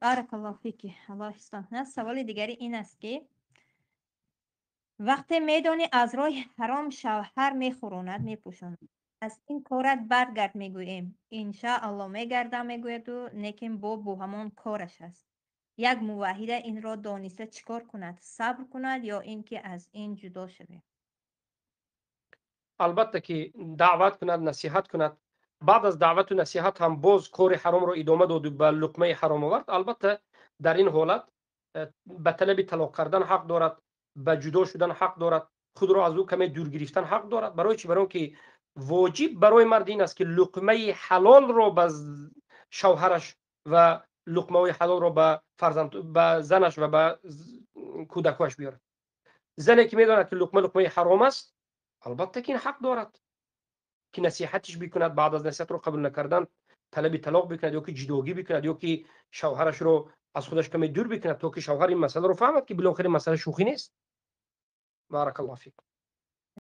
Баракаллоҳу фики. Аллоҳ ҳифзтон кунад. Саволи дигари ин аст, ки вақте медонӣ, аз роҳи ҳаром шавҳар мехӯронад, мепӯшонад, аз ин корат баргард, мегӯем, иншаалло мегардам мегӯяду, лекин бо ҳамон кораш аст. Як муваҳҳида инро дониста чӣ кор кунад? Сабр кунад ё ин ки аз ин ҷудо шавем? Албатта ки даъват кунад, насиҳат кунад. Баъд аз даъвату насиҳат ҳам боз кори ҳаромро идома доду ба луқмаи ҳаром овард, албатта дар ин ҳолат ба талаби талоқ кардан ҳақ дорад, ба ҷудо шудан ҳақ дорад, худро аз ӯ каме дур гирифтан ҳақ дорад. Барои чӣ? Барои он ки воҷиб барои мард ин аст, ки луқмаи ҳалолро ба шавҳараш ва луқмаҳои ҳалолро ба фарзанд, ба занаш ва ба кӯдакҳояш биёрад. Зане ки медонад, ки луқма луқмаи ҳаром аст, албатта ки ин ҳақ дорад, ки насиҳатиш бикунад, баъд аз насиҳатро қабул накардан талаби талоқ бикунад ё ки ҷудогӣ бикунад, ё ки шавҳарашро аз худаш каме дур бикунад, то ки шавҳар ин масъаларо фаҳмад, ки билохир ин масъала шӯхӣ нест. Баракаллоҳу фик.